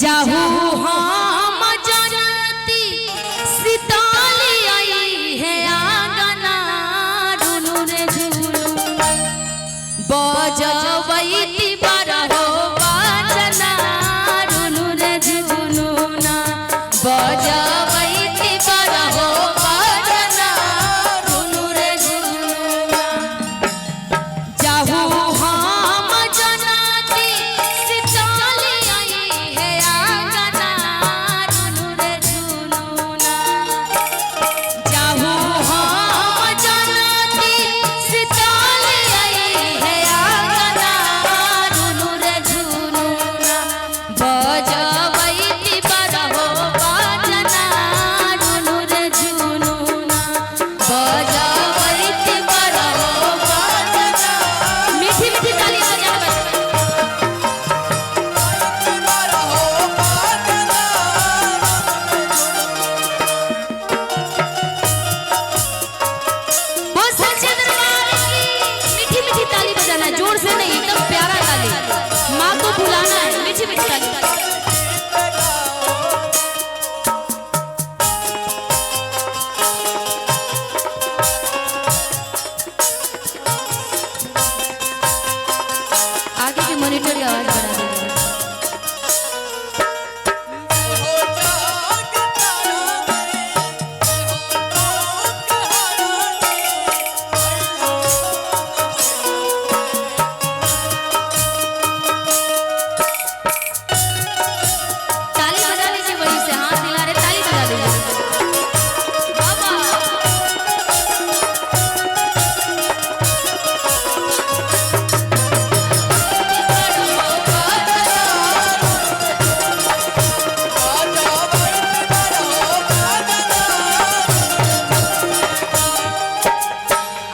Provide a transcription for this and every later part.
जाहू हम जनती सीताली आई है आंगना रुनु रे झुलू बजबैती बारहो बजना रुनु रे झुलुना बजबैती बारहो बजना रुनु रे झुलुना। जाहू हम जनती सीताली आई है आंगना रुनु रे झुलुना। जाहू हम जनती सीताली आई है आंगना रुनु रे झुलुना बजबैती बारहो बजना रुनु रे झुलुना बजबैती बारहो बजना। मीठी मीठी ताली बजाना बस। बहुत सच्चे दरबार की मीठी मीठी ताली बजाना है, जोर से नहीं, एकदम प्यारा ताली। माँ को बुलाना है, मीठी मीठी ताली। आगे के मॉनिटर की आवाज बढ़ा दीजिए। ताली बजा लीजिए वहीं से, हाथ हिला रहे ताली बजा लीजिए। बाबा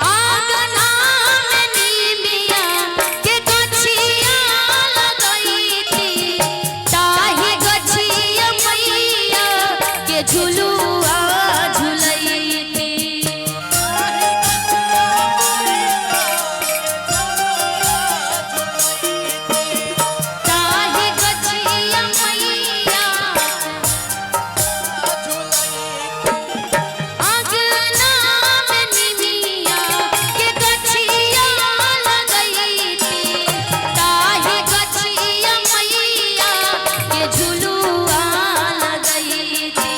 आंगना में नीमिया के गछिया लगैती ताही गछिया मैया के झुलुआ झुलैती। ताही गछिया मैया आंगना में निमिया के गछिया लगैती ताही गछिया मैया के झुलुआ लगैती।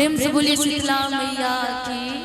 प्रेम से बोलिए शीतला मैया की।